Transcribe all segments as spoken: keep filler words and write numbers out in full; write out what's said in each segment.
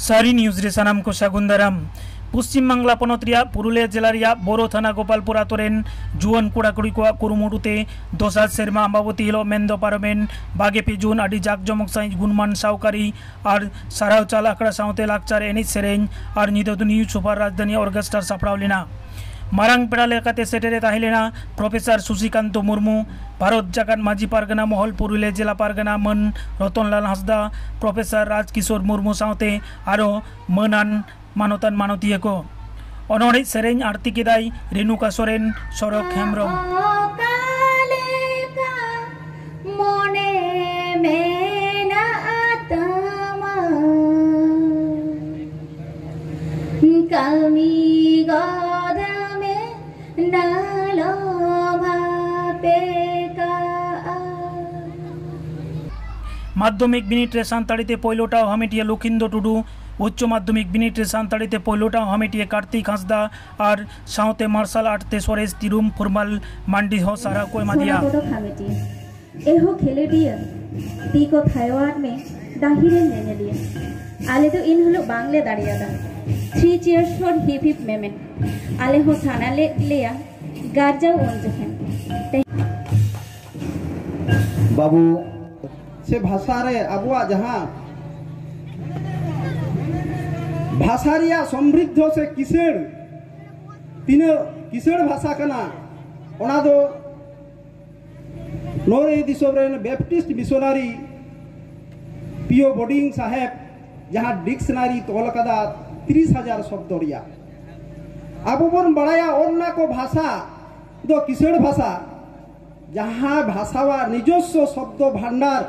ᱥᱟᱹᱨᱤ ᱱᱤᱭᱩᱡᱽ ᱨᱮ ᱥᱟᱱᱟᱢ ᱠᱚ ᱥᱟᱹᱜᱩᱱ ᱫᱟᱨᱟᱢ᱾ ᱯᱚᱥᱪᱤᱢ ᱵᱟᱝᱞᱟ ᱯᱚᱱᱚᱛ ᱨᱮᱭᱟᱜ ᱯᱩᱨᱩᱞᱤᱭᱟᱹ ᱡᱮᱞᱟ ᱨᱮᱭᱟᱜ ᱵᱳᱨᱳ ᱛᱷᱟᱱᱟ ᱜᱳᱯᱟᱞᱯᱩᱨ ᱟᱛᱳ ᱨᱮᱱ ᱡᱩᱣᱟᱹᱱ ᱠᱚᱲᱟ ᱠᱩᱲᱤ ᱠᱚᱣᱟᱜ ᱠᱩᱨᱩᱢᱩᱴᱩ ᱛᱮ ᱫᱚᱥᱟᱨ ᱥᱮᱨᱢᱟ ᱟᱢᱵᱟᱵᱚᱛᱤ ᱦᱤᱞᱳᱜ ᱢᱮᱱᱫᱚ ᱯᱟᱨᱚᱢᱮᱱ ᱵᱟᱜᱮ ᱯᱮ ᱡᱩᱱ ᱟᱹᱰᱤ ᱡᱟᱠ ᱡᱚᱢᱚᱠ ᱥᱟᱺᱦᱤᱡ ᱜᱩᱱᱢᱟᱱ ᱥᱟᱶᱠᱟᱨᱤ ᱟᱨ ᱥᱟᱨᱦᱟᱣ ᱪᱟᱞ ᱟᱠᱷᱲᱟ ᱥᱟᱶᱛᱮ ᱞᱟᱠᱪᱟᱨ ᱮᱱᱮᱡ ᱥᱮᱨᱮᱧ ᱟᱨ ᱧᱤᱫᱟᱹ ᱫᱚ ᱱᱤᱭᱩ ᱥᱩᱯᱟᱨ ᱨᱟᱡᱽᱫᱷᱟᱱᱤ ᱚᱨᱠᱮᱥᱴᱟᱨ ᱥᱟᱯᱲᱟᱣ ᱞᱮᱱᱟ᱾ ᱢᱟᱨᱟᱝ ᱯᱮᱲᱟ ᱞᱮᱠᱟᱛᱮ ᱥᱮᱴᱮᱨᱮ ᱛᱟᱦᱮᱸ ᱞᱮᱱᱟ ᱯᱨᱚᱯᱷᱮᱥᱚᱨ ᱥᱩᱥᱤᱠᱟᱱᱛᱚ ᱢᱩᱨᱢᱩ, ᱵᱷᱟᱨᱚᱛ ᱡᱟᱠᱟᱛ ᱢᱟᱹᱡᱷᱤ ᱯᱟᱨᱜᱟᱱᱟ ᱢᱚᱦᱚᱞ ᱯᱩᱨᱩᱞᱤᱭᱟᱹ ᱡᱮᱞᱟ ᱯᱟᱨᱜᱟᱱᱟ ᱢᱟᱹᱱ ᱨᱚᱛᱚᱱᱞᱟᱞ ᱦᱟᱸᱥᱫᱟ, ᱯᱨᱚᱯᱷᱮᱥᱚᱨ ᱨᱟᱡᱽ ᱠᱤᱥᱳᱨ ᱢᱩᱨᱢᱩ ᱥᱟᱶᱛᱮ ᱟᱨᱚ ᱢᱟᱹᱱᱟᱱ ᱢᱟᱱᱚᱛᱟᱱ ᱢᱟᱱᱚᱛᱤᱭᱟᱹ ᱠᱚ᱾ ᱚᱱᱚᱬᱦᱮ ᱥᱮᱨᱮᱧ ᱟᱨᱛᱤ ᱠᱮᱫᱟᱭ ᱨᱮᱱᱩᱠᱟ ᱥᱚᱨᱮᱱ, ᱥᱚᱨᱚᱠ ᱦᱮᱢᱵᱨᱚᱢ᱾ ᱚᱠᱟ ᱞᱮᱠᱟ ᱢᱚᱱᱮ ᱢᱮᱱᱟᱜ ᱛᱟᱢᱟ, ᱠᱟᱹᱢᱤ ᱜᱚᱫ ᱢᱮ ᱱᱟᱞᱚ ᱵᱷᱟᱯᱮ ᱠᱟᱜᱼᱟ᱾ ᱢᱟᱫᱽᱫᱷᱚᱢᱤᱠ ᱵᱤᱱᱤᱰ ᱨᱮ ᱥᱟᱱᱛᱟᱲᱤ ᱛᱮ ᱯᱳᱭᱞᱳ ᱴᱷᱟᱶ ᱦᱟᱢᱮᱴᱤᱭᱟᱹ ᱞᱚᱠᱷᱤᱱᱫᱚ ᱴᱩᱰᱩ, ᱩᱪᱪᱚ ᱢᱟᱫᱽᱫᱷᱚᱢᱤᱠ ᱵᱤᱱᱤᱰ ᱨᱮ ᱥᱟᱱᱛᱟᱲᱤ ᱛᱮ ᱯᱳᱭᱞᱳ ᱴᱷᱟᱶ ᱦᱟᱢᱮᱴᱤᱭᱟᱹ ᱠᱟᱨᱛᱤᱠ ᱦᱟᱸᱥᱫᱟ ᱟᱨ ᱥᱟᱶᱛᱮ ᱢᱟᱨᱥᱟᱞ ᱟᱨᱴ ᱛᱮ ᱥᱚᱨᱮᱥ ᱛᱤᱨᱩᱢ ᱯᱷᱩᱨᱢᱟᱞ ᱢᱟᱱᱰᱤ ᱦᱚᱸ ᱥᱟᱨᱦᱟᱣ ᱠᱚ ᱮᱢᱟ ᱫᱮᱭᱟ᱾ ᱥᱚᱱᱟ ᱯᱚᱫᱚᱠ ᱦᱟᱢᱮᱴᱤᱭᱟᱹ ᱮᱦᱚ ᱠᱷᱮᱞᱳᱰᱤᱭᱟᱹ, ᱛᱤ ᱠᱚ ᱛᱷᱟᱭᱚᱣᱟᱫ ᱢᱮ, ᱰᱟᱹᱦᱤ ᱨᱮᱱ ᱧᱮᱧᱮᱞᱤᱭᱟᱹ᱾ ᱟᱞᱮ ᱫᱚ ᱤᱱ ᱦᱤᱞᱳᱜ ᱵᱟᱝᱞᱮ ᱫᱟᱲᱮᱭᱟᱫᱟ᱾ Three cheers for Hip Hip Movement᱾ ᱟᱞᱮ ᱦᱚᱸ ᱥᱟᱱᱟ ᱞᱮᱫ ᱞᱮᱭᱟ ᱜᱟᱨᱡᱟᱣ ᱩᱱ ᱡᱚᱠᱷᱮᱱ᱾ ᱛᱮᱦᱮᱧ ᱵᱟᱹᱵᱩ, ᱥᱮ ᱵᱷᱟᱥᱟ ᱨᱮ ᱟᱵᱚᱣᱟᱜ ᱡᱟᱦᱟᱸ ᱵᱷᱟᱥᱟ ᱨᱮᱭᱟᱜ ᱥᱚᱢᱨᱤᱫᱷᱚ ᱥᱮ ᱠᱤᱥᱟᱹᱬ, ᱛᱤᱱᱟᱹᱜ ᱠᱤᱥᱟᱹᱬ ᱵᱷᱟᱥᱟ ᱠᱟᱱᱟ, ᱚᱱᱟ ᱫᱚ ᱱᱚᱣᱟ ᱫᱤᱥᱚᱢ ᱨᱮᱱ ᱵᱮᱯᱴᱤᱥᱴ ᱢᱤᱥᱚᱱᱟᱨᱤ ᱯᱤᱭᱳ ᱵᱳᱰᱤᱝ ᱥᱟᱦᱮᱵᱽ ᱡᱟᱦᱟᱸ ᱰᱤᱠᱥᱚᱱᱟᱨᱤ ᱛᱚᱞ ᱟᱠᱟᱫᱟ ᱛᱤᱨᱤᱥ ᱦᱟᱡᱟᱨ ᱥᱚᱵᱫᱚ ᱨᱮᱭᱟᱜ, ᱟᱵᱚ ᱵᱚᱱ ᱵᱟᱲᱟᱭᱟ ᱚᱱᱟ ᱠᱚ ᱵᱷᱟᱥᱟ ᱫᱚ ᱠᱤᱥᱟᱹᱬ ᱵᱷᱟᱥᱟ, ᱡᱟᱦᱟᱸ ᱵᱷᱟᱥᱟᱣᱟᱜ ᱱᱤᱡᱚᱥᱥᱚ ᱥᱚᱵᱫᱚ ᱵᱷᱟᱱᱰᱟᱨ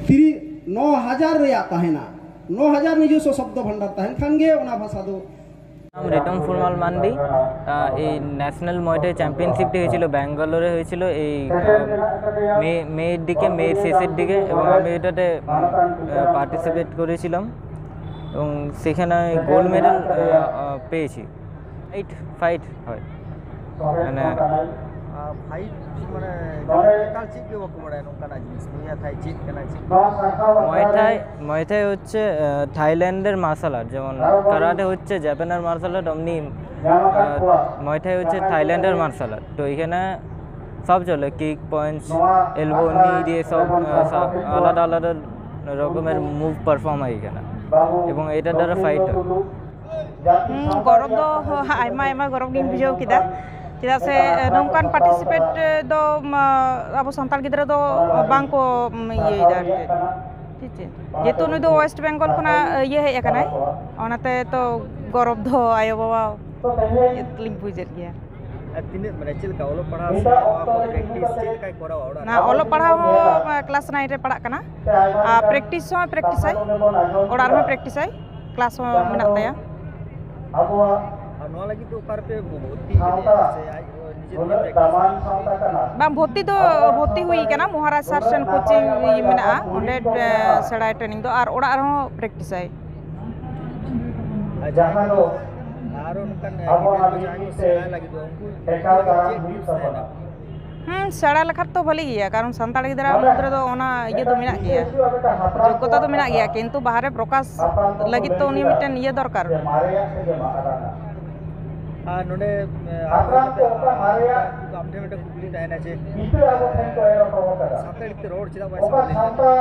ᱛᱤᱨᱤ ᱱᱚ ᱦᱟᱡᱟᱨ ᱨᱮᱭᱟᱜ ᱛᱟᱦᱮᱱᱟ, ᱱᱚ ᱦᱟᱡᱟর নিজস্ব শব্দ ভাণ্ডার ᱛᱟᱦᱮᱱ ᱠᱷᱟᱱ ᱜᱮ ᱚᱱᱟ ᱵᱷᱟᱥᱟ ᱫᱚ নাম রিতম ফুরমাল মান্ডি। আহ, এই ন্যাশনাল মুয়াই থাই চ্যাম্পিয়নশিপটি হয়েছিল ব্যাঙ্গালোরে হয়েছিল। এই, আহ, মে, মের দিকে, মের শেষের দিকে, এবং আমি এটাতে, উম, আহ, পার্টিসিপেট করেছিলাম এবং সেখানে গোল্ড মেডেল, আহ, আহ, পেয়েছি। ফাইট, ফাইট হয়, মানে, ফাইট মানে একাল ᱪᱮᱫ ᱜᱮ ᱵᱟᱠᱚ ᱵᱟᱲᱟᱭᱟ ᱱᱚᱝᱠᱟᱱᱟᱜ ᱡᱤᱱᱤᱥ, ᱱᱤᱭᱟᱹ ᱛᱷᱟᱭ ᱪᱮᱫ ᱠᱟᱱᱟ, ᱪᱮᱫ ᱠᱟᱱᱟ? ময়থাই ময়থাই হচ্ছে আহ, থাইল্যান্ডের মার্শাল আর্ট। যেমন কারাটে হচ্ছে জাপানের মার্শাল আর্ট, অমনি আহ, ময়থাই হচ্ছে থাইল্যান্ডের মার্শাল আর্ট। তো এখানে সব চলে, কিক, পাঞ্চ, এলবো, নি দিয়ে সব আহ, সব আলাদা আলাদা রকমের মুভ পারফর্ম হয় এখানে, এবং এটার দ্বারা ফাইট হয়। ᱦᱩᱸ, ᱜᱚᱨᱚᱵᱽ ᱫᱚ ᱟᱭᱢᱟ ᱟᱭᱢᱟ ᱜᱚᱨᱚᱵᱽ ᱜᱤᱧ ᱵᱩᱡᱷᱟᱹᱣ ᱠᱮᱫᱟ, ᱪᱮᱫᱟᱜ ᱥᱮ ᱱᱚᱝᱠᱟᱱ ᱯᱟᱨᱴᱤᱥᱤᱯᱮᱴ ᱫᱚ ᱢᱟ, ᱟᱵᱚ ᱥᱟᱱᱛᱟᱲ ᱜᱤᱫᱽᱨᱟᱹ ᱫᱚ ᱵᱟᱝ ᱠᱚ ᱤᱭᱟᱹᱭᱮᱫᱟ ᱟᱨ ᱪᱮᱫ᱾ ᱴᱷᱤᱠ ᱪᱮ? ᱡᱮᱦᱮᱛᱩ ᱱᱩᱭ ᱫᱚ ᱳᱭᱮᱥᱴ ᱵᱮᱝᱜᱚᱞ ᱠᱷᱚᱱᱟᱜ ᱤᱭᱟᱹ ᱦᱮᱡ ᱟᱠᱟᱱᱟᱭ, ᱚᱱᱟᱛᱮ ᱛᱚ ᱜᱚᱨᱚᱵᱽ ᱫᱚ ᱟᱭᱳᱼᱵᱟᱵᱟ ᱞᱤᱧ ᱵᱩᱡᱮᱫ ᱜᱮᱭᱟ᱾ ᱟᱨ ᱛᱤᱱᱟᱹᱜ ᱢᱟᱱᱮ ᱪᱮᱫ ᱞᱮᱠᱟ ᱚᱞᱚᱜ ᱯᱟᱲᱦᱟᱣ ᱥᱮ ᱱᱚᱣᱟ ᱠᱚ ᱯᱨᱮᱠᱴᱤᱥ ᱪᱮᱫ ᱞᱮᱠᱟᱭ ᱠᱚᱨᱟᱣᱟ ᱚᱲᱟᱜ ᱨᱮ? ᱚᱞᱚᱜ ᱯᱟᱲᱦᱟᱣ ᱦᱚᱸ ᱠᱞᱟᱥ ᱱᱟᱭᱤᱱ ᱨᱮ ᱯᱟᱲᱦᱟᱜ ᱠᱟᱱᱟ, ᱟᱨ ᱯᱨᱮᱠᱴᱤᱥ ᱦᱚᱸ ᱯᱨᱮᱠᱴᱤᱥᱟᱭ, ᱚᱲᱟᱜ ᱨᱮᱦᱚᱸ ᱯᱨᱮᱠᱴᱤᱥᱟᱭ, ᱠᱞᱟᱥ ᱦᱚᱸ ᱢᱮᱱᱟᱜ ᱛᱟᱭᱟ᱾ ᱟᱨ ᱱᱚᱣᱟ ᱞᱟᱹᱜᱤᱫ ᱫᱚ ᱚᱠᱟ ᱨᱮᱯᱮ ᱵᱷᱚᱨᱛᱤ ᱠᱮᱫᱮᱭᱟ ᱥᱮ ᱟᱡ ᱱᱤᱡᱮ ᱛᱮᱜᱮ ᱯᱨᱮᱠᱴᱤᱥ? ᱵᱟᱝ, ᱵᱷᱚᱨᱛᱤ ᱫᱚ ᱵᱷᱚᱨᱛᱤ ᱦᱩᱭ ᱠᱟᱱᱟ, ᱢᱚᱦᱟᱨᱟᱡᱽ ᱥᱟᱨ ᱴᱷᱮᱱ ᱠᱳᱪᱤᱝ ᱢᱮᱱᱟᱜᱼᱟ, ᱚᱸᱰᱮ ᱮ, ᱥᱮᱬᱟᱭ ᱴᱨᱮᱱᱤᱝ ᱫᱚ, ᱟᱨ ᱚᱲᱟᱜ ᱨᱮᱦᱚᱸ ᱯᱨᱮᱠᱴᱤᱥᱟᱭ᱾ ᱟᱨ ᱡᱟᱦᱟᱸ ᱫᱚ ᱟᱨᱚ ᱱᱚᱝᱠᱟᱱ ᱟᱵᱚ ᱜᱤᱫᱽᱨᱟᱹ ᱠᱚ ᱡᱟᱦᱟᱸᱭ ᱠᱚ ᱥᱮᱬᱟᱭ ᱞᱟᱹᱜᱤᱫᱚᱜ, ᱩᱱᱠᱩ ᱮᱠᱟᱞ ᱞᱟᱹᱜᱤᱫ ᱪᱮᱫ ᱴᱤᱯᱥ ᱛᱟᱦᱮᱱᱟ? ᱦᱩᱸ, ᱥᱮᱬᱟ ᱞᱮᱠᱷᱟᱱ ᱛᱚ ᱵᱷᱟᱹᱞᱤ ᱜᱮᱭᱟ, ᱠᱟᱨᱚᱱ ᱥᱟᱱᱛᱟᱲ ᱜᱤᱫᱽᱨᱟᱹ ᱢᱩᱫᱽ ᱨᱮᱫᱚ ᱚᱱᱟ ᱤᱭᱟᱹ ᱫᱚ ᱢᱮᱱᱟᱜ ᱜᱮᱭᱟ, ᱡᱳᱜᱽᱜᱚᱛᱟ ᱫᱚ ᱢᱮᱱᱟᱜ ᱜᱮᱭᱟ, ᱠᱤᱱᱛᱩ ᱵᱟᱦᱨᱮ ᱯᱨᱚᱠᱟᱥ ᱞᱟᱹᱜᱤᱫ ᱛᱚ ᱩᱱᱤ ᱢᱤᱫᱴᱮᱱ ᱤᱭᱟᱹ ᱫᱚᱨᱠᱟᱨ᱾ ᱟᱨ ᱱᱚᱰᱮ ᱮ, ᱟᱨᱚ ᱡᱟᱛᱮ, ᱟ, ᱟᱢ ᱴᱷᱮᱱ ᱢᱤᱫᱴᱮᱱ ᱠᱩᱠᱞᱤ ᱛᱟᱦᱮᱱᱟ ᱡᱮ ᱥᱟᱱᱛᱟᱲᱤ ᱛᱮ ᱨᱚᱲ ᱪᱮᱫᱟᱜ ᱵᱟᱭ ᱥᱮᱬᱟ ᱞᱮᱫᱟ?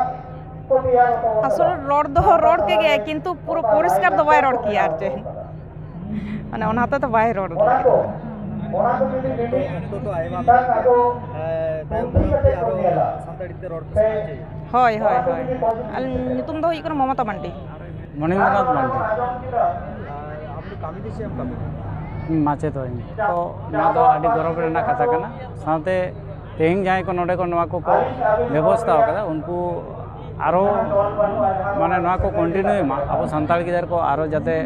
ᱟᱥᱚᱞ ᱨᱚᱲ ᱫᱚ ᱨᱚᱲ ᱠᱮᱫ ᱜᱮᱭᱟᱭ, ᱠᱤᱱᱛᱩ ᱯᱩᱨᱟᱹ ᱯᱚᱨᱤᱥᱠᱟᱨ ᱫᱚ ᱵᱟᱭ ᱨᱚᱲ ᱠᱮᱭᱟ ᱟᱨ ᱪᱮᱫ᱾ ᱢᱟᱱᱮ ᱚᱱᱟ ᱦᱚᱛᱮ ᱛᱮ ᱵᱟᱭ ᱨᱚᱲ ᱞᱟᱹᱜᱤᱫᱚᱜ ᱠᱟᱱᱟ᱾ ᱛᱚ ᱚᱠᱛᱚ ᱫᱚ ᱟᱭᱢᱟ ᱢᱮᱱᱟᱜ ᱜᱮᱭᱟ᱾ ᱮ, ᱛᱟᱭᱚᱢ ᱫᱟᱨᱟᱢ ᱛᱮ ᱟᱨᱚ ᱥᱟᱱᱛᱟᱲᱤ ᱛᱮ ᱨᱚᱲ ᱯᱮ ᱥᱮᱬᱟ ᱦᱚᱪᱚᱭᱟ᱾ ᱦᱳᱭ, ᱦᱳᱭ, ᱦᱳᱭ᱾ ᱟᱹᱞᱤᱧ ᱧᱩᱛᱩᱢ ᱫᱚ ᱦᱩᱭᱩᱜ ᱠᱟᱱᱟ ᱢᱚᱢᱚᱛᱟ ᱢᱟᱱᱰᱤ᱾ ᱢᱚᱱᱤᱱᱫᱨᱚᱱᱟᱛᱷ ᱢᱟᱱᱰᱤ᱾ ᱟᱨ ᱟᱢ ᱫᱚ ᱠᱟᱹᱢᱤ ᱫᱚ ᱪᱮᱫ ᱮᱢ ᱠᱟᱹᱢᱤ ᱠᱟᱱᱟ? ᱢᱟᱪᱮᱫ ᱟᱹᱧ᱾ ᱛᱚ ᱱᱚᱣᱟ ᱫᱚ ᱟᱹᱰᱤ ᱜᱚᱨᱚᱵᱽ ᱨᱮᱱᱟᱜ ᱠᱟᱛᱷᱟ ᱠᱟᱱᱟ, ᱥᱟᱶᱛᱮ ᱛᱮᱦᱮᱧ ᱡᱟᱦᱟᱸᱭ ᱠᱚ ᱱᱚᱰᱮ ᱠᱚ ᱱᱚᱣᱟ ᱠᱚᱠᱚ ᱵᱮᱵᱚᱥᱛᱷᱟ ᱟᱠᱟᱫᱟ, ᱩᱱᱠᱩ ᱟᱨᱚ ᱢᱟᱱᱮ ᱱᱚᱣᱟ ᱠᱚ ᱠᱚᱱᱴᱤᱱᱤᱭᱩᱭ ᱢᱟ, ᱟᱵᱚ ᱥᱟᱱᱛᱟᱲ ᱜᱤᱫᱟᱹᱨ ᱠᱚ ᱟᱨᱚ ᱡᱟᱛᱮ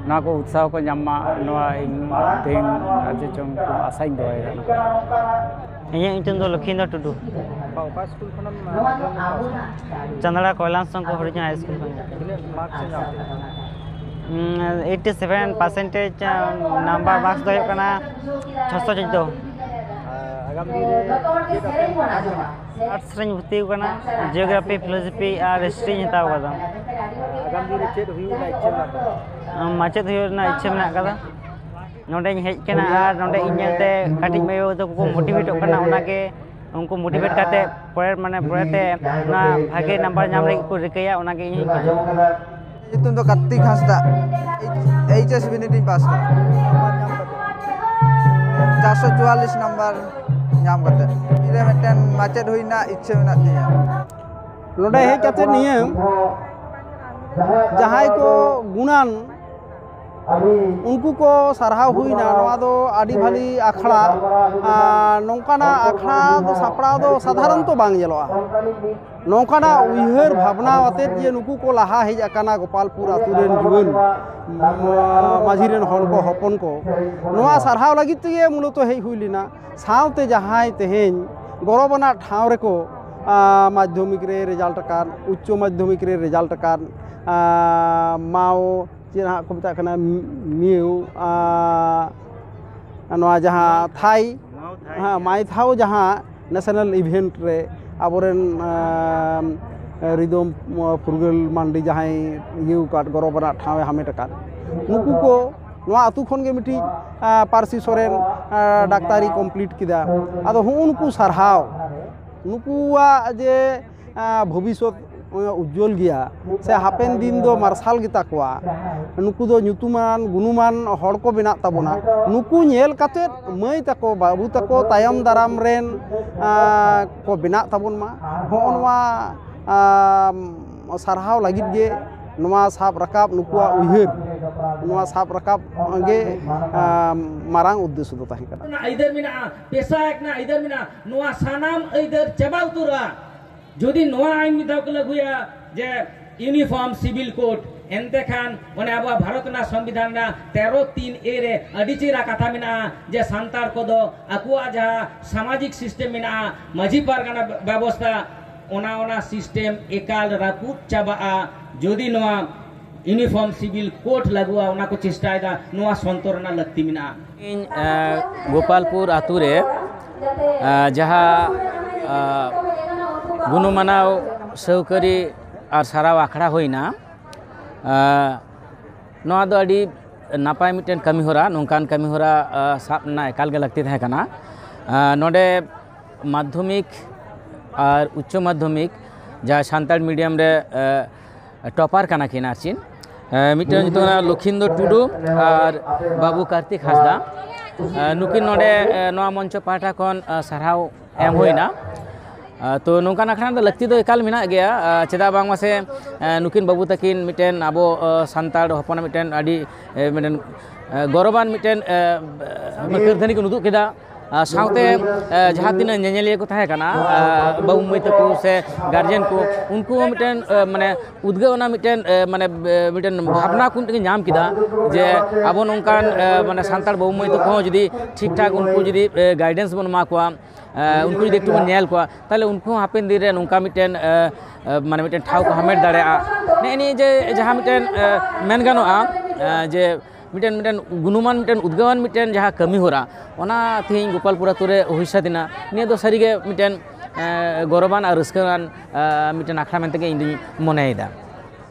ᱱᱚᱣᱟ ᱠᱚ ᱩᱛᱥᱟᱦᱚ ᱠᱚ ᱧᱟᱢ ᱢᱟ, ᱱᱚᱣᱟ ᱤᱧ ᱛᱮᱦᱮᱧ ᱟᱨ ᱪᱮᱫ ᱪᱚᱝ ᱟᱥᱟᱧ ᱫᱚᱦᱚᱭᱮᱫᱟ ᱱᱚᱝᱠᱟ᱾ ᱤᱧᱟᱹᱜ ᱧᱩᱛᱩᱢ ᱫᱚ ᱞᱚᱠᱷᱤᱱᱫᱚᱨ ᱴᱩᱰᱩ᱾ ᱚᱠᱟ, ᱚᱠᱟ ᱥᱠᱩᱞ ᱠᱷᱚᱱᱮᱢ ᱡᱚᱭᱮᱱ ᱠᱟᱫᱟ? ᱪᱟᱸᱫᱲᱟ ᱠᱚᱭᱞᱟᱱ ᱥᱚᱝᱠᱚ ᱦᱩᱰᱤᱧ ᱦᱟᱭ ᱥᱠᱩᱞ ᱠᱷᱚᱱ᱾ ᱛᱤᱱᱟᱹᱜ ᱢᱟᱨᱠᱥ ᱮᱢ ᱧᱟᱢ ᱠᱮᱫᱟ? ᱩᱸ, ᱮᱭᱤᱴᱤ ᱥᱮᱵᱷᱮᱱ ᱯᱟᱨᱥᱮᱱᱴᱮᱡᱽ, ᱟᱢ, ᱱᱟᱢᱵᱟᱨ ᱢᱟᱨᱠᱥ ᱫᱚ ᱦᱩᱭᱩᱜ ᱠᱟᱱᱟ ᱪᱷᱚᱥᱚ ᱪᱳᱫᱽᱫᱳ᱾ ᱟᱨ ᱟᱨᱴᱥ ᱨᱮᱧ ᱵᱷᱚᱨᱛᱤ ᱟᱠᱟᱱᱟ᱾ ᱡᱤᱭᱳᱜᱨᱟᱯᱷᱤ, ᱯᱷᱤᱞᱳᱡᱚᱯᱷᱤ ᱟᱨ ᱦᱤᱥᱴᱨᱤᱧ ᱦᱟᱛᱟᱣ ᱟᱠᱟᱫᱟ᱾ ᱟᱜᱟᱢ ᱫᱤᱱ ᱨᱮ ᱪᱮᱫ ᱦᱩᱭᱩᱜ ᱨᱮᱱᱟᱜ ᱤᱪᱪᱷᱟᱹ ᱢᱮᱱᱟᱜ ᱛᱟᱢᱟ? ᱢᱟᱪᱮᱫ ᱦᱩᱭᱩᱜ ᱨᱮᱱᱟᱜ ᱤᱪᱪᱷᱟᱹ ᱢᱮᱱᱟᱜ ᱟᱠᱟᱫᱟ᱾ ᱱᱚᱰᱮᱧ ᱦᱮᱡ ᱟᱠᱟᱱᱟ ᱟᱨ ᱱᱚᱰᱮ ᱤᱧ ᱧᱮᱞᱛᱮ ᱠᱟᱹᱴᱤᱡ ᱢᱟᱹᱭ ᱵᱟᱹᱵᱩ ᱛᱟᱠᱚ ᱠᱚ ᱢᱳᱴᱤᱵᱷᱮᱴᱚᱜ ᱠᱟᱱᱟ, ᱚᱱᱟᱜᱮ ᱩᱱᱠᱩ ᱢᱳᱴᱤᱵᱷᱮᱴ ᱠᱟᱛᱮ ᱯᱚᱨᱮ, ᱢᱟᱱᱮ, ᱯᱚᱨᱮᱛᱮ ᱚᱱᱟ ᱵᱷᱟᱜᱮ ᱱᱟᱢᱵᱟᱨ ᱧᱟᱢ ᱞᱟᱹᱜᱤᱫ ᱠᱚ ᱨᱤᱠᱟᱹᱭᱟ, ᱚᱱᱟᱜᱮ ᱤᱧ ᱦᱚᱧ ᱠᱷᱚᱡᱚᱜᱼᱟ᱾ ᱤᱧᱟᱹᱜ ᱧᱩᱛᱩᱢ ᱫᱚ ᱠᱟᱨᱛᱤᱠ ᱦᱟᱸᱥᱫᱟ᱾ ᱮᱭᱤᱪ ᱮᱥ ᱵᱤᱱᱤᱰ ᱤᱧ ᱯᱟᱥ ᱠᱟᱫᱟ᱾ ᱪᱟᱨᱥᱚ ᱪᱩᱣᱟᱞᱞᱤᱥ ᱱᱟᱢᱵᱟᱨ ᱧᱟᱢ ᱠᱟᱛᱮ ᱤᱧ ᱨᱮ ᱢᱤᱫᱴᱮᱱ ᱢᱟᱪᱮᱫ ᱦᱩᱭ ᱨᱮᱱᱟᱜ ᱤᱪᱪᱷᱟᱹ ᱢᱮᱱᱟᱜ ᱛᱤᱧᱟᱹ᱾ ᱱᱚᱰᱮ ᱦᱮᱡ ᱠᱟᱛᱮ ᱱᱤᱭᱟᱹ ᱡᱟᱦᱟᱸᱭ ᱠᱚ ᱜᱩᱱᱟᱱ, ᱩᱱᱠᱩ ᱠᱚ ᱥᱟᱨᱦᱟᱣ ᱦᱩᱭᱱᱟ᱾ ᱱᱚᱣᱟ ᱫᱚ ᱟᱹᱰᱤ ᱵᱷᱟᱹᱞᱤ ᱟᱠᱷᱲᱟ᱾ ᱟᱨ ᱱᱚᱝᱠᱟᱱᱟᱜ ᱟᱠᱷᱲᱟ ᱫᱚ ᱥᱟᱯᱲᱟᱣ ᱫᱚ ᱥᱟᱫᱷᱟᱨᱚᱱᱛᱚ ᱵᱟᱝ ᱧᱮᱞᱚᱜᱼᱟ᱾ ᱱᱚᱝᱠᱟᱱᱟᱜ ᱩᱭᱦᱟᱹᱨ ᱵᱷᱟᱵᱽᱱᱟ ᱟᱛᱮᱫ ᱡᱮ ᱱᱩᱠᱩ ᱠᱚ ᱞᱟᱦᱟ ᱦᱮᱡ ᱟᱠᱟᱱᱟ, ᱜᱳᱯᱟᱞᱯᱩᱨ ᱟᱹᱛᱩ ᱨᱮᱱ ᱡᱩᱣᱟᱹᱱ, ᱢᱟ-, ᱢᱟᱹᱡᱷᱤ ᱨᱮᱱ ᱦᱚᱲ ᱠᱚ, ᱦᱚᱯᱚᱱ ᱠᱚ, ᱱᱚᱣᱟ ᱥᱟᱨᱦᱟᱣ ᱞᱟᱹᱜᱤᱫ ᱛᱮᱜᱮ ᱢᱩᱞᱚᱛᱚ ᱦᱮᱡ ᱦᱩᱭ ᱞᱮᱱᱟ᱾ ᱥᱟᱶᱛᱮ ᱡᱟᱦᱟᱸᱭ ᱛᱮᱦᱮᱧ ᱜᱚᱨᱚᱵᱽ ᱟᱱᱟᱜ ᱴᱷᱟᱶ ᱨᱮᱠᱚ, ᱟ, ᱢᱟᱫᱽᱫᱷᱚᱢᱤᱠ ᱨᱮ ᱨᱮᱡᱟᱞᱴ ᱟᱠᱟᱫ, ᱩᱪᱪᱚ ᱢᱟᱫᱽᱫᱷᱚᱢᱤᱠ ᱨᱮ ᱨᱮᱡᱟᱞᱴ ᱟᱠᱟᱫ, ᱟ, ᱢᱟᱣ ᱪᱮᱫ ᱦᱟᱸᱜ ᱠᱚ ᱢᱮᱛᱟᱜ ᱠᱟᱱᱟ, ᱢᱤᱭᱩ, ᱟ, ᱱᱚᱣᱟ ᱡᱟᱦᱟᱸ ᱛᱷᱟᱭ, ᱦᱮᱸ, ᱢᱟᱭᱛᱷᱟᱣ ᱡᱟᱦᱟᱸ ᱱᱮᱥᱱᱟᱞ ᱤᱵᱷᱮᱱᱴ ᱨᱮ ᱟᱵᱚᱨᱮᱱ, ᱟᱢ, ᱨᱤᱫᱚᱢ ᱯᱷᱩᱨᱜᱟᱹᱞ ᱢᱟᱱᱰᱤ ᱡᱟᱦᱟᱸᱭ ᱤᱭᱟᱹ ᱟᱠᱟᱫ, ᱜᱚᱨᱚᱵᱽ ᱟᱱᱟᱜ ᱴᱷᱟᱶ ᱮ ᱦᱟᱢᱮᱴ ᱟᱠᱟᱫ, ᱱᱩᱠᱩ ᱠᱚ ᱱᱚᱣᱟ ᱟᱹᱛᱩ ᱠᱷᱚᱱ ᱜᱮ ᱢᱤᱫᱴᱤᱡ, ᱟ, ᱯᱟᱹᱨᱥᱤ ᱥᱚᱨᱮᱱ, ᱟ, ᱰᱟᱠᱛᱟᱨᱤ ᱠᱚᱢᱯᱞᱤᱴ ᱠᱮᱫᱟ᱾ ᱟᱫᱚ ᱦᱩᱜᱼᱩ ᱱᱩᱠᱩ ᱥᱟᱨᱦᱟᱣ, ᱱᱩᱠᱩᱣᱟᱜ ᱡᱮ, ᱟ, ᱵᱷᱚᱵᱤᱥᱥᱚᱛ ᱩᱡᱡᱚᱞ ᱜᱮᱭᱟ, ᱥᱮ ᱦᱟᱯᱮᱱ ᱫᱤᱱ ᱫᱚ ᱢᱟᱨᱥᱟᱞ ᱜᱮᱛᱟ ᱠᱚᱣᱟ᱾ ᱱᱩᱠᱩ ᱫᱚ ᱧᱩᱛᱩᱢᱟᱱ ᱜᱩᱱᱩᱢᱟᱱ ᱦᱚᱲ ᱠᱚ ᱵᱮᱱᱟᱜ ᱛᱟᱵᱚᱱᱟ᱾ ᱱᱩᱠᱩ ᱧᱮᱞ ᱠᱟᱛᱮᱫ ᱢᱟᱹᱭ ᱛᱟᱠᱚ, ᱵᱟᱹᱵᱩ ᱛᱟᱠᱚ ᱛᱟᱭᱚᱢ ᱫᱟᱨᱟᱢ ᱨᱮᱱ, ᱟ, ᱠᱚ ᱵᱮᱱᱟᱜ ᱛᱟᱵᱚᱱ ᱢᱟ᱾ ᱦᱚᱸᱜᱼᱚ ᱱᱚᱣᱟ, ᱟ, ᱥᱟᱨᱦᱟᱣ ᱞᱟᱹᱜᱤᱫ ᱜᱮ ᱱᱚᱣᱟ ᱥᱟᱵ ᱨᱟᱠᱟᱵ, ᱱᱩᱠᱩᱣᱟᱜ ᱩᱭᱦᱟᱹᱨ, ᱱᱚᱣᱟ ᱥᱟᱵ ᱨᱟᱠᱟᱵ ᱜᱮ, ᱟ, ᱢᱟᱨᱟᱝ ᱩᱫᱽᱫᱮᱥᱥᱚ ᱫᱚ ᱛᱟᱦᱮᱸ ᱠᱟᱱᱟ᱾ ᱨᱮᱱᱟᱜ ᱟᱹᱭᱫᱟᱹᱨ ᱢᱮᱱᱟᱜᱼᱟ, ᱯᱮᱥᱟ ᱨᱮᱱᱟᱜ ᱟᱹᱭᱫᱟᱹᱨ ᱢᱮᱱᱟᱜᱼᱟ, ᱱᱚᱣᱟ ᱥᱟᱱᱟᱢ ᱟᱹᱭᱫᱟᱹᱨ ᱪᱟᱵᱟ ᱩᱛᱟᱹᱨᱚᱜᱼᱟ᱾ ᱡᱩᱫᱤ ᱱᱚᱣᱟ ᱟᱹᱭᱤᱱ ᱢᱤᱫ ᱫᱷᱟᱣ ᱠᱚ ᱞᱟᱹᱜᱩᱭᱟ ᱡᱮ ᱤᱭᱩᱱᱤᱯᱷᱚᱨᱢ ᱥᱤᱵᱤᱞ ᱠᱳᱰ, ᱮᱱᱛᱮ ᱠᱷᱟᱱ ᱚᱱᱮ ᱟᱵᱚᱣᱟᱜ ᱵᱷᱟᱨᱚᱛ ᱨᱮᱱᱟᱜ ᱥᱚᱝᱵᱤᱫᱷᱟᱱ ᱨᱮᱱᱟᱜ ᱛᱮᱨᱚ ᱛᱤᱱ ᱮ ᱨᱮ ᱟᱹᱰᱤ ᱪᱮᱦᱨᱟ ᱠᱟᱛᱷᱟ ᱢᱮᱱᱟᱜᱼᱟ ᱡᱮ ᱥᱟᱱᱛᱟᱲ ᱠᱚᱫᱚ ᱟᱠᱚᱣᱟᱜ ᱡᱟᱦᱟᱸ ᱥᱟᱢᱟᱡᱤᱠ ᱥᱤᱥᱴᱮᱢ ᱢᱮᱱᱟᱜᱼᱟ, ᱢᱟᱹᱡᱷᱤ ᱯᱟᱨᱜᱟᱱᱟ ᱵᱮᱵᱚᱥᱛᱷᱟ, ᱚᱱᱟ, ᱚᱱᱟ ᱥᱤᱥᱴᱮᱢ ᱮᱠᱟᱞ ᱨᱟᱹᱯᱩᱫ ᱪᱟᱵᱟᱜᱼᱟ᱾ ᱡᱩᱫᱤ ᱱᱚᱣᱟ ᱤᱭᱩᱱᱤᱯᱷᱚᱨᱢ ᱥᱤᱵᱤᱞ ᱠᱳᱰ ᱞᱟᱹᱜᱩᱜᱼᱟ, ᱚᱱᱟ ᱠᱚ ᱪᱮᱥᱴᱟᱭᱮᱫᱟ, ᱱᱚᱣᱟ ᱥᱚᱱᱛᱚᱨ ᱨᱮᱱᱟᱜ ᱞᱟᱹᱠᱛᱤ ᱢᱮᱱᱟᱜᱼᱟ᱾ ᱤᱧ, ᱮ, ᱜᱳᱯᱟᱞᱯᱩᱨ ᱟᱛᱳ ᱨᱮ ᱟᱨ ᱡᱟᱦᱟᱸ ᱟᱨ ᱜᱩᱱᱢᱟᱱᱟᱣ ᱥᱟᱹᱣᱠᱟᱹᱨᱤ ᱟᱨ ᱥᱟᱨᱦᱟᱣ ᱟᱠᱷᱲᱟ ᱦᱩᱭᱱᱟ, ᱟᱨ ᱱᱚᱣᱟ ᱫᱚ ᱟᱹᱰᱤ ᱱᱟᱯᱟᱭ ᱢᱤᱫᱴᱮᱱ ᱠᱟᱹᱢᱤᱦᱚᱨᱟ, ᱱᱚᱝᱠᱟᱱ ᱠᱟᱹᱢᱤᱦᱚᱨᱟ ᱟᱨ ᱥᱟᱵ ᱨᱮᱱᱟᱜ ᱮᱠᱟᱞ ᱜᱮ ᱞᱟᱹᱠᱛᱤ ᱛᱟᱦᱮᱸ ᱠᱟᱱᱟ᱾ ᱟᱨ ᱱᱚᱰᱮ ᱢᱟᱫᱽᱫᱷᱚᱢᱤᱠ ᱟᱨ ᱩᱪᱪᱚ ᱢᱟᱫᱽᱫᱷᱚᱢᱤᱠ ᱡᱟᱦᱟᱸ ᱥᱟᱱᱛᱟᱲ ᱢᱤᱰᱤᱭᱟᱢ ᱨᱮ ᱟᱨ ᱴᱚᱯᱟᱨ ᱠᱟᱱᱟ ᱠᱤᱱ ᱟᱨ ᱪᱮᱫ, ᱟᱨ ᱢᱤᱫᱴᱮᱱ ᱧᱩᱛᱩᱢ ᱠᱟᱱᱟ ᱞᱚᱠᱷᱤᱱᱫᱚᱨ ᱴᱩᱰᱩ ᱟᱨ ᱵᱟᱹᱵᱩ ᱠᱟᱨᱛᱤᱠ ᱦᱟᱸᱥᱫᱟ᱾ ᱟᱨ ᱱᱩᱠᱤᱱ ᱱᱚᱰᱮ ᱟᱨ ᱱᱚᱣᱟ ᱢᱚᱧᱪᱚ ᱯᱟᱦᱴᱟ ᱠᱷᱚᱱ ᱟᱨ ᱥᱟᱨᱦᱟᱣ ᱮᱢ ᱦᱩᱭᱱᱟ᱾ ᱟᱨ ᱛᱚ ᱱᱚᱝᱠᱟᱱ ᱟᱠᱷᱲᱟ ᱫᱚ ᱞᱟᱹᱠᱛᱤ ᱫᱚ ᱮᱠᱟᱞ ᱢᱮᱱᱟᱜ ᱜᱮᱭᱟ᱾ ᱟᱨ ᱪᱮᱫᱟᱜ ᱵᱟᱝ ᱢᱟᱥᱮ, ᱟᱨ ᱱᱩᱠᱤᱱ ᱵᱟᱹᱵᱩ ᱛᱟᱹᱠᱤᱱ ᱢᱤᱫᱴᱮᱱ ᱟᱵᱚ ᱟᱨ ᱥᱟᱱᱛᱟᱲ ᱦᱚᱯᱚᱱᱟᱜ ᱢᱤᱫᱴᱮᱱ ᱟᱹᱰᱤ ᱟᱨ ᱢᱤᱫᱴᱮᱱ ᱟᱨ ᱜᱚᱨᱚᱵᱟᱱ ᱢᱤᱫᱴᱮᱱ ᱟᱨ ᱠᱟᱹᱨᱫᱷᱟᱹᱱᱤ ᱠᱤᱱ ᱩᱫᱩᱜ ᱠᱮᱫᱟ᱾ ᱟᱨ ᱥᱟᱶᱛᱮ ᱟᱨ ᱡᱟᱦᱟᱸ ᱛᱤᱱᱟᱹᱜ ᱧᱮᱧᱮᱞᱤᱭᱟᱹ ᱠᱚ ᱛᱟᱦᱮᱸ ᱠᱟᱱᱟ, ᱟᱨ ᱵᱟᱹᱵᱩ ᱢᱟᱹᱭ ᱛᱟᱠᱚ ᱥᱮ ᱜᱟᱨᱡᱮᱱ ᱠᱚ, ᱩᱱᱠᱩ ᱦᱚᱸ ᱢᱤᱫᱴᱮᱱ ᱟᱨ ᱢᱟᱱᱮ ᱩᱫᱽᱜᱟᱹᱣ ᱚᱱᱟ ᱢᱤᱫᱴᱮᱱ ᱟᱨ ᱢᱟᱱᱮ ᱟᱨ ᱢᱤᱫᱴᱮᱱ ᱵᱷᱟᱵᱽᱱᱟ ᱠᱚ ᱢᱤᱫᱴᱮᱱ ᱧᱟᱢ ᱠᱮᱫᱟ ᱡᱮ ᱟᱵᱚ ᱱᱚᱝᱠᱟᱱ ᱟᱨ ᱢᱟᱱᱮ ᱥᱟᱱᱛᱟᱲ ᱵᱟᱹᱵᱩ ᱢᱟᱹᱭ ᱛᱟᱠᱚ ᱦᱚᱸ ᱡᱩᱫᱤ ᱴᱷᱤᱠ ᱴᱷᱟᱠ ᱩᱱᱠᱩ ᱡᱩᱫᱤ ᱟᱨ ᱜᱟᱭᱰᱮᱱᱥ ᱵᱚᱱ ᱮᱢᱟ ᱠᱚᱣᱟ, ᱟᱨ ᱩᱱᱠᱩ ᱡᱩᱫᱤ ᱮᱠᱴᱩ ᱵᱚᱱ ᱧᱮᱞ ᱠᱚᱣᱟ, ᱛᱟᱦᱚᱞᱮ ᱩᱱᱠᱩ ᱦᱚᱸ ᱦᱟᱯᱮᱱ ᱫᱤᱱ ᱨᱮ ᱱᱚᱝᱠᱟ ᱢᱤᱫᱴᱮᱱ ᱟᱨ ᱟᱨ ᱢᱟᱱᱮ ᱢᱤᱫᱴᱮᱱ ᱴᱷᱟᱶ ᱠᱚ ᱦᱟᱢᱮᱴ ᱫᱟᱲᱮᱭᱟᱜᱼᱟ᱾ ᱱᱮᱜᱼᱮ ᱱᱤᱭᱟᱹ ᱡᱮ ᱡᱟᱦᱟᱸ ᱢᱤᱫᱴᱮᱱ ᱟᱨ ᱢᱮᱱ ᱜᱟᱱᱚᱜᱼᱟ, ᱟᱨ ᱡᱮ ᱢᱤᱫᱴᱮᱱ ᱢᱤᱫᱴᱮᱱ ᱜᱩᱱᱢᱟᱱ ᱢᱤᱫᱴᱮᱱ ᱩᱫᱽᱜᱟᱹᱣᱟᱱ ᱢᱤᱫᱴᱮᱱ ᱡᱟᱦᱟᱸ ᱠᱟᱹᱢᱤ ᱦᱚᱨᱟ, ᱚᱱᱟ ᱛᱮᱦᱮᱧ ᱜᱳᱯᱟᱞᱯᱩᱨ ᱟᱛᱳ ᱨᱮ ᱦᱩᱭ ᱥᱟᱹᱛ ᱮᱱᱟ᱾ ᱱᱤᱭᱟᱹ ᱫᱚ ᱥᱟᱹᱨᱤᱜᱮ ᱢᱤᱫᱴᱮᱱ ᱟᱨ ᱜᱚᱨᱚᱵᱟᱱ ᱟᱨ ᱨᱟᱹᱥᱠᱟᱹᱣᱟᱱ ᱟᱨ ᱢᱤᱫᱴᱮᱱ ᱟᱠᱷᱲᱟ ᱢᱮᱱᱛᱮ ᱜᱮ ᱤᱧ ᱫᱩᱧ ᱢᱚᱱᱮᱭᱮᱫᱟ᱾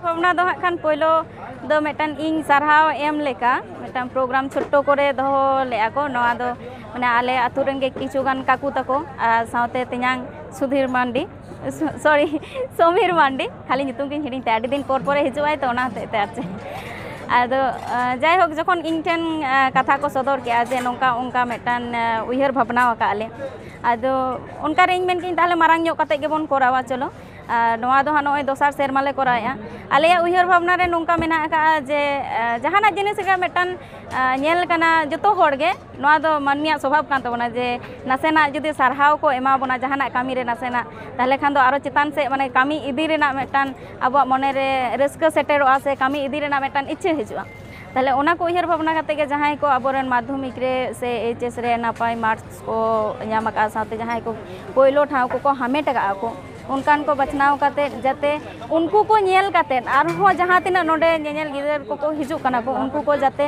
ᱵᱷᱟᱵᱽᱱᱟ ᱫᱚ ᱦᱟᱸᱜ ᱠᱷᱟᱱ ᱯᱳᱭᱞᱳ ᱫᱚ ᱢᱤᱫᱴᱟᱝ ᱤᱧ ᱥᱟᱨᱦᱟᱣ ᱮᱢ ᱞᱮᱠᱟ ᱢᱤᱫᱴᱟᱝ ᱯᱨᱳᱜᱨᱟᱢ ᱪᱷᱳᱴᱴᱳ ᱠᱚᱨᱮ ᱫᱚᱦᱚ ᱞᱮᱫᱼᱟ ᱠᱚ᱾ ᱱᱚᱣᱟ ᱫᱚ ᱢᱟᱱᱮ ᱟᱞᱮ ᱟᱹᱛᱩ ᱨᱮᱱ ᱜᱮ ᱠᱤᱪᱷᱩ ᱜᱟᱱ ᱠᱟᱠᱩ ᱛᱟᱠᱚ ᱟᱨ ᱥᱟᱶᱛᱮ ᱛᱮᱧᱟᱝ ᱥᱩᱫᱷᱤᱨ ᱢᱟᱱᱰᱤ, ᱥᱚ-, ᱥᱚᱨᱤ, ᱥᱚᱢᱤᱨ ᱢᱟᱱᱰᱤ, ᱠᱷᱟᱹᱞᱤ ᱧᱩᱛᱩᱢ ᱜᱤᱧ ᱦᱤᱲᱤᱧ ᱛᱟᱭᱟ, ᱟᱹᱰᱤ ᱫᱤᱱ ᱯᱚᱨ ᱯᱚᱨᱮ ᱦᱤᱡᱩᱜ ᱟᱭ ᱛᱚ, ᱚᱱᱟ ᱦᱚᱛᱮᱡ ᱛᱮ ᱟᱨ ᱪᱮᱫ᱾ ᱟᱫᱚ ᱟᱸ, ᱡᱟᱭᱦᱳᱠ, ᱡᱚᱠᱷᱚᱱ ᱤᱧ ᱴᱷᱮᱱ ᱟᱸ, ᱠᱟᱛᱷᱟ ᱠᱚ ᱥᱚᱫᱚᱨ ᱠᱮᱜᱼᱟ ᱡᱮ ᱱᱚᱝᱠᱟ ᱚᱱᱠᱟ ᱢᱤᱫᱴᱟᱝ ᱟᱸ, ᱩᱭᱦᱟᱹᱨ ᱵᱷᱟᱵᱽᱱᱟ ᱟᱠᱟᱫ ᱞᱮ, ᱟᱫᱚ ᱚᱱᱠᱟ ᱨᱮ ᱤᱧ ᱢᱮᱱ ᱠᱮᱜᱼᱟᱹᱧ, ᱛᱟᱦᱚᱞᱮ ᱢᱟᱨᱟᱝ ᱧᱚᱜ ᱠᱟᱛᱮ ᱜᱮᱵᱚᱱ ᱠᱚᱨᱟᱣᱟ, ᱪᱚᱞᱚ᱾ ᱟᱨ ᱱᱚᱣᱟ ᱫᱚ ᱦᱟᱸᱜ ᱱᱚᱜᱼᱚᱭ ᱫᱚᱥᱟᱨ ᱥᱮᱨᱢᱟ ᱞᱮ ᱠᱚᱨᱟᱣᱮᱫᱼᱟ᱾ ᱟᱞᱮᱭᱟᱜ ᱩᱭᱦᱟᱹᱨ ᱵᱷᱟᱵᱽᱱᱟ ᱨᱮ ᱱᱚᱝᱠᱟ ᱢᱮᱱᱟᱜ ᱟᱠᱟᱫᱼᱟ ᱡᱮ, ᱟᱸ, ᱡᱟᱦᱟᱱᱟᱜ ᱡᱤᱱᱤᱥ ᱜᱮ ᱢᱤᱫᱴᱟᱝ, ᱟᱸ, ᱧᱮᱞ ᱠᱟᱱᱟ ᱡᱚᱛᱚ ᱦᱚᱲ ᱜᱮ, ᱱᱚᱣᱟ ᱫᱚ ᱢᱟᱹᱱᱢᱤᱭᱟᱜ ᱥᱚᱵᱷᱟᱵ ᱠᱟᱱ ᱛᱟᱵᱚᱱᱟ ᱡᱮ ᱱᱟᱥᱮᱱᱟᱜ ᱡᱩᱫᱤ ᱥᱟᱨᱦᱟᱣ ᱠᱚ ᱮᱢᱟ ᱵᱚᱱᱟ ᱡᱟᱦᱟᱱᱟᱜ ᱠᱟᱹᱢᱤ ᱨᱮ ᱱᱟᱥᱮᱱᱟᱜ, ᱛᱟᱦᱚᱞᱮ ᱠᱷᱟᱱ ᱫᱚ ᱟᱨᱚ ᱪᱮᱛᱟᱱ ᱥᱮᱫ ᱢᱟᱱᱮ ᱠᱟᱹᱢᱤ ᱤᱫᱤ ᱨᱮᱱᱟᱜ ᱢᱤᱫᱴᱟᱝ ᱟᱵᱚᱣᱟᱜ ᱢᱚᱱᱮ ᱨᱮ ᱨᱟᱹᱥᱠᱟᱹ ᱥᱮᱴᱮᱨᱚᱜᱼᱟ ᱥᱮ ᱠᱟᱹᱢᱤ ᱤᱫᱤ ᱨᱮᱱᱟᱜ ᱢᱤᱫᱴᱟᱝ ᱤᱪᱪᱷᱟᱹ ᱦᱤᱡᱩᱜᱼᱟ᱾ ᱛᱟᱦᱚᱞᱮ ᱚᱱᱟ ᱠᱚ ᱩᱭᱦᱟᱹᱨ ᱵᱷᱟᱵᱽᱱᱟ ᱠᱟᱛᱮ ᱜᱮ ᱡᱟᱦᱟᱸᱭ ᱠᱚ ᱟᱵᱚᱨᱮᱱ ᱢᱟᱫᱽᱫᱷᱚᱢᱤᱠ ᱨᱮ ᱥᱮ ᱮᱭᱤᱪ ᱮᱥ ᱨᱮ ᱱᱟᱯᱟᱭ ᱢᱟᱨᱠᱥ ᱠᱚ ᱧᱟᱢ ᱟᱠᱟᱫᱼᱟ, ᱥᱟᱶᱛᱮ ᱡᱟᱦᱟᱸᱭ ᱠᱚ ᱯᱳᱭᱞᱳ ᱴᱷᱟᱶ ᱠᱚᱠᱚ ᱦᱟᱢᱮᱴ ᱟᱠᱟᱫᱼᱟ ᱠᱚ, ᱚᱱᱠᱟᱱ ᱠᱚ ᱵᱟᱪᱷᱱᱟᱣ ᱠᱟᱛᱮᱫ ᱡᱟᱛᱮ ᱩᱱᱠᱩ ᱠᱚ ᱧᱮᱞ ᱠᱟᱛᱮᱫ ᱟᱨᱦᱚᱸ ᱡᱟᱦᱟᱸ ᱛᱤᱱᱟᱹᱜ ᱱᱚᱰᱮ ᱧᱮᱧᱮᱞ ᱜᱤᱫᱽᱨᱟᱹ ᱠᱚᱠᱚ ᱦᱤᱡᱩᱜ ᱠᱟᱱᱟ ᱠᱚ, ᱩᱱᱠᱩ ᱠᱚ ᱡᱟᱛᱮ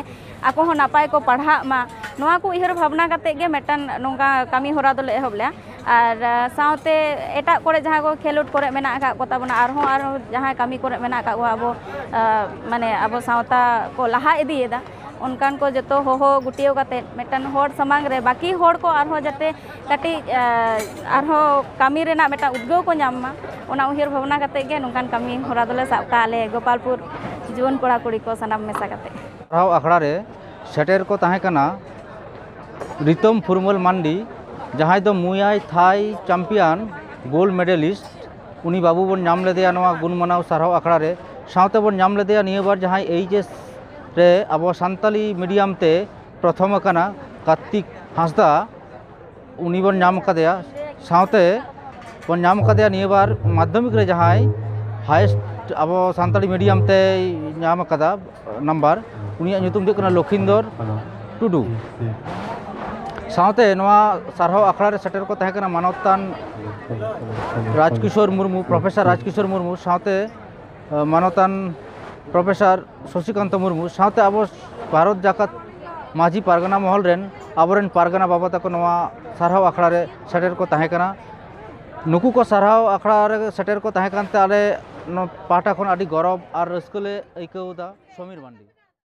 ᱟᱠᱚ ᱦᱚᱸ ᱱᱟᱯᱟᱭ ᱠᱚ ᱯᱟᱲᱦᱟᱜ ᱢᱟ, ᱱᱚᱣᱟ ᱠᱚ ᱩᱭᱦᱟᱹᱨ ᱵᱷᱟᱵᱽᱱᱟ ᱠᱟᱛᱮᱫ ᱜᱮ ᱢᱤᱫᱴᱟᱝ ᱱᱚᱝᱠᱟ ᱠᱟᱹᱢᱤ ᱦᱚᱨᱟ ᱫᱚᱞᱮ ᱮᱦᱚᱵ ᱞᱮᱫᱼᱟ᱾ ᱟᱨ ᱟᱨ ᱥᱟᱶᱛᱮ ᱮᱴᱟᱜ ᱠᱚᱨᱮ ᱡᱟᱦᱟᱸ ᱠᱚ ᱠᱷᱮᱞᱳᱰ ᱠᱚᱨᱮ ᱢᱮᱱᱟᱜ ᱟᱠᱟᱫ ᱠᱚ ᱛᱟᱵᱚᱱᱟ, ᱟᱨᱦᱚᱸ ᱟᱨᱦᱚᱸ ᱡᱟᱦᱟᱸᱭ ᱠᱟᱹᱢᱤ ᱠᱚᱨᱮ ᱢᱮᱱᱟᱜ ᱟᱠᱟᱫ ᱠᱚᱣᱟ ᱟᱵᱚ, ᱟᱨ ᱢᱟᱱᱮ ᱟᱵᱚ ᱥᱟᱶᱛᱟ ᱠᱚ ᱞᱟᱦᱟ ᱤᱫᱤᱭᱮᱫᱟ, ᱚᱱᱠᱟᱱ ᱠᱚ ᱡᱚᱛᱚ ᱦᱚᱦᱚ ᱜᱩᱴᱭᱟᱹᱣ ᱠᱟᱛᱮᱫ ᱢᱤᱫᱴᱟᱝ ᱦᱚᱲ ᱥᱟᱢᱟᱝ ᱨᱮ ᱵᱟᱹᱠᱤ ᱦᱚᱲ ᱠᱚ ᱟᱨᱦᱚᱸ ᱡᱟᱛᱮ ᱠᱟᱹᱴᱤᱡ, ᱟᱨᱦᱚᱸ ᱠᱟᱹᱢᱤ ᱨᱮᱱᱟᱜ ᱢᱤᱫᱴᱟᱝ ᱩᱫᱽᱜᱟᱹᱣ ᱠᱚ ᱧᱟᱢ ᱢᱟ, ᱚᱱᱟ ᱩᱭᱦᱟᱹᱨ ᱵᱷᱟᱵᱽᱱᱟ ᱠᱟᱛᱮᱫ ᱜᱮ ᱱᱚᱝᱠᱟᱱ ᱠᱟᱹᱢᱤ ᱦᱚᱨᱟ ᱫᱚᱞᱮ ᱥᱟᱵ ᱠᱟᱜᱼᱟ ᱟᱞᱮ ᱜᱳᱯᱟᱞᱯᱩᱨ ᱡᱩᱣᱟᱹᱱ ᱠᱚᱲᱟ ᱠᱩᱲᱤ ᱠᱚ ᱥᱟᱱᱟᱢ ᱢᱮᱥᱟ ᱠᱟᱛᱮᱫ᱾ ᱥᱟᱨᱦᱟᱣ ᱟᱠᱷᱲᱟ ᱨᱮ ᱥᱮᱴᱮᱨ ᱠᱚ ᱛᱟᱦᱮᱸ ᱠᱟᱱᱟ ᱨᱤᱛᱚᱢ ᱯᱷᱩᱨᱢᱟᱹᱞ ᱢᱟᱱᱰᱤ, ᱡᱟᱦᱟᱸᱭ ᱫᱚ ᱢᱩᱭᱟᱭ ᱛᱷᱟᱭ ᱪᱟᱢᱯᱤᱭᱟᱱ, ᱜᱳᱞᱰ ᱢᱮᱰᱮᱞᱤᱥᱴ, ᱩᱱᱤ ᱵᱟᱹᱵᱩ ᱵᱚᱱ ᱧᱟᱢ ᱞᱮᱫᱮᱭᱟ ᱱᱚᱣᱟ ᱜᱩᱱ ᱢᱟᱱᱟᱣ ᱥᱟᱨᱦᱟᱣ ᱟᱠᱷᱲᱟ ᱨᱮ᱾ ᱥᱟᱶᱛᱮ ᱵᱚᱱ ᱧᱟᱢ ᱞᱮᱫᱮᱭᱟ ᱱᱤᱭᱟᱹ ᱵᱟᱨ ᱡᱟᱦᱟᱸᱭ ᱮᱭᱤᱪ ᱮᱥ ᱨᱮ ᱟᱵᱚ ᱥᱟᱱᱛᱟᱞᱤ ᱢᱤᱰᱤᱭᱟᱢ ᱛᱮ ᱯᱨᱚᱛᱷᱚᱢ ᱟᱠᱟᱱᱟ, ᱠᱟᱨᱛᱤᱠ ᱦᱟᱸᱥᱫᱟ, ᱩᱱᱤ ᱵᱚᱱ ᱧᱟᱢ ᱟᱠᱟᱫᱮᱭᱟ᱾ ᱥᱟᱶᱛᱮ ᱵᱚᱱ ᱧᱟᱢ ᱟᱠᱟᱫᱮᱭᱟ ᱱᱤᱭᱟᱹ ᱵᱟᱨ ᱢᱟᱫᱽᱫᱷᱚᱢᱤᱠ ᱨᱮ ᱡᱟᱦᱟᱸᱭ ᱦᱟᱭᱮᱥᱴ ᱟᱵᱚ ᱥᱟᱱᱛᱟᱲᱤ ᱢᱤᱰᱤᱭᱟᱢ ᱛᱮᱭ ᱧᱟᱢ ᱟᱠᱟᱫᱟ ᱱᱟᱢᱵᱟᱨ, ᱩᱱᱤᱭᱟᱜ ᱧᱩᱛᱩᱢ ᱫᱚ ᱦᱩᱭᱩᱜ ᱠᱟᱱᱟ ᱞᱚᱠᱷᱤᱱᱫᱚᱨ ᱴᱩᱰᱩ᱾ ᱥᱟᱶᱛᱮ ᱱᱚᱣᱟ ᱥᱟᱨᱦᱟᱣ ᱟᱠᱷᱲᱟ ᱨᱮ ᱥᱮᱴᱮᱨ ᱠᱚ ᱛᱟᱦᱮᱸ ᱠᱟᱱᱟ ᱢᱟᱱᱚᱛᱟᱱ ᱨᱟᱡᱽᱠᱤᱥᱳᱨ ᱢᱩᱨᱢᱩ, ᱯᱨᱚᱯᱷᱮᱥᱚᱨ ᱨᱟᱡᱽᱠᱤᱥᱳᱨ ᱢᱩᱨᱢᱩ, ᱥᱟᱶᱛᱮ ᱢᱟᱱᱚᱛᱟᱱ ᱯᱨᱚᱯᱷᱮᱥᱚᱨ ᱥᱚᱥᱤᱠᱟᱱᱛᱚ ᱢᱩᱨᱢᱩ, ᱥᱟᱶᱛᱮ ᱟᱵᱚ ᱵᱷᱟᱨᱚᱛ ᱡᱟᱠᱟᱛ ᱢᱟᱹᱡᱷᱤ ᱯᱟᱨᱜᱟᱱᱟ ᱢᱚᱦᱚᱞ ᱨᱮᱱ ᱟᱵᱚᱨᱮᱱ ᱯᱟᱨᱜᱟᱱᱟ ᱵᱟᱵᱟ ᱛᱟᱠᱚ ᱱᱚᱣᱟ ᱥᱟᱨᱦᱟᱣ ᱟᱠᱷᱲᱟ ᱨᱮ ᱥᱮᱴᱮᱨ ᱠᱚ ᱛᱟᱦᱮᱸ ᱠᱟᱱᱟ᱾ ᱱᱩᱠᱩ ᱠᱚ ᱥᱟᱨᱦᱟᱣ ᱟᱠᱷᱲᱟ ᱨᱮ ᱥᱮᱴᱮᱨ ᱠᱚ ᱛᱟᱦᱮᱸ ᱠᱟᱱᱛᱮ ᱟᱞᱮ ᱱᱚᱣᱟ ᱯᱟᱦᱴᱟ ᱠᱷᱚᱱ ᱟᱹᱰᱤ ᱜᱚᱨᱚᱵᱽ ᱟᱨ ᱨᱟᱹᱥᱠᱟᱹ ᱞᱮ ᱟᱹᱭᱠᱟᱹᱣ ᱮᱫᱟ᱾ ᱥᱚᱢᱤᱨ ᱢᱟᱱᱰᱤ᱾